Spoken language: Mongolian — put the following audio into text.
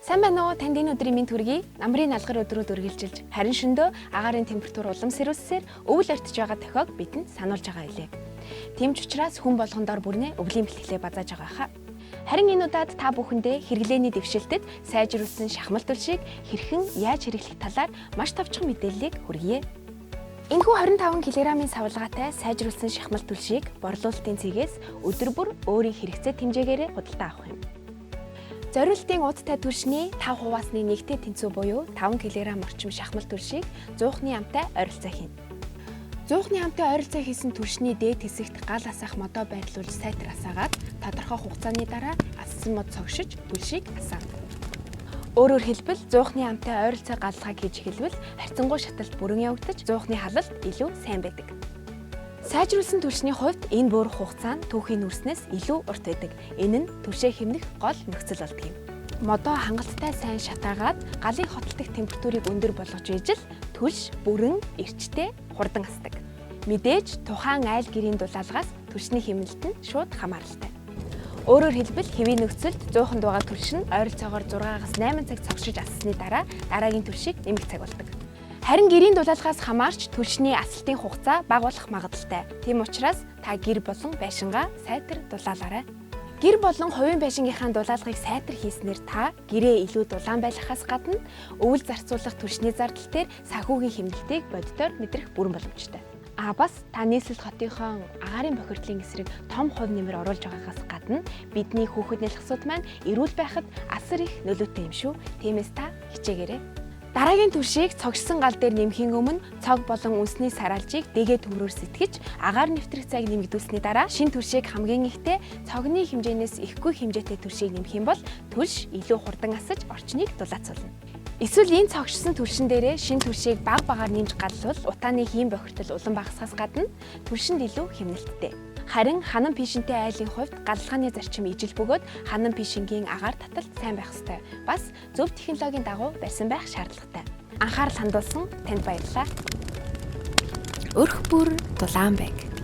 Сайн байна уу? Танд энэ өдрийн мэнд хүргэе. Намрын алгар өдрүүд үргэлжилж, харин шөндөө агаарын температур улам сэрүүлсээр өвөл ортож байгаа тохиог бидэнд сануулж байгаа илээ. Тийм ч учраас хүн болгон дор бүрнээ өвлийн бэлтгэлээ базааж байгаа хаа. Харин энэ удаад та бүхэндээ хэрэглээний дэвшилтэд сайжруулсан шахмал түлшийг хэрхэн яаж хэрэглэх талаар маш товчхон мэдээллийг хүргье. Энэхүү 25 кг-ийн савлгаатай сайжруулсан шахмал түлшийг борлуулалтын цэгээс өдөр бүр өөрийн хэрэгцээ хэмжээгээрээ худалдан авах юм. Зориултын уудтай түлшний 5 хуваасны нэгтэй тэнцүү буюу 5 кг орчим шахмал түлшийг зуухны амтай ойролцоо хийнэ. Зуухны амтай ойролцоо хийсэн түлшний дээд хэсэгт гал асаах модоо байрлуулж сайтар асаагаад тодорхой хугацааны дараа ассан мод цогшиж түлшийг асаана. Өөрөөр хэлбэл зуухны амтай ойролцоо галлагыг хийж эхэлвэл харьцангуй шаталт бүрэн явагдаж зуухны халалт илүү сайн байдаг. Сайжруулсан түлшний хувьд энэ буурах хугацаа нь түүхийн нүрснээс илүү урт байдаг. Энэ нь түлшээ хэмнэх гол нөхцөл болдог юм. Модоо хангалттай сайн шатаагаад галын хөтэлдэх температурыг өндөр болгож ижил түлш бүрэн эрчтэй хурдан асдаг. Мэдээж тухайн айл гэрийн дулаалгаас түлшний хэмнэлт нь шууд хамааралтай. Өөрөөр хэлбэл хэвийн нөхцөлд 100 дугаар түлш нь ойролцоогоор 6-аас 8 цаг цогшиж ассаны дараа дараагийн түлшийг нэмэх цаг болдог. Харин гэрийн дулаалгаас хамаарч түлшний асалтын хугацаа бага болох магадлалтай. Тийм учраас та гэр болон байшингаа сайтар дулаалаарай. Гэр болон хувийн байшингийнхаа дулаалгыг сайтар хийснээр та гэрээ илүү дулаан байлгахаас гадна өвөл зарцуулах түлшний зардал дээр санхүүгийн хэмнэлтийг бодитоор мэдрэх бүрэн боломжтой. А бас та нийслэл хотынхон агаарын бохирдлын эсрэг том хувь нэмэр оруулж байгаагаас гадна бидний хүүхэд нялхсууд маань эрүүл байхад асар их нөлөөтэй юм шүү. Тиймээс та хичээгээрэй. Дараагийн түлшийг цогшсон гал дээр нэмхийн өмнө цог болон үнсний сараалжийг дэгээ төмрөөр сэтгэж агаар нэвтрэх зайг нэмэгдүүлсэний дараа шинэ түлшийг хамгийн ихтэй цогны хэмжээнээс ихгүй хэмжээтэй түлшийг нэмэх юм бол түлш илүү хурдан асаж орчныг дулаацуулна. Эсвэл энэ цогшсон түлшин дээрээ шинэ түлшийг баг багаар нэмж галлвал утааны хийм бохирдол улам багасхаас гадна түлшинд илүү хэмнэлттэй. Харин ханан пишинтэй айлын хувьд галлагын зарчим ижил бөгөөд ханан пишингийн агаар таталт сайн байх ёстой. Бас зөв технологийн дагуу барьсан байх шаардлагатай. Анхаарал хандуулсан танд баярлалаа. Өрх бүр дулаан байг.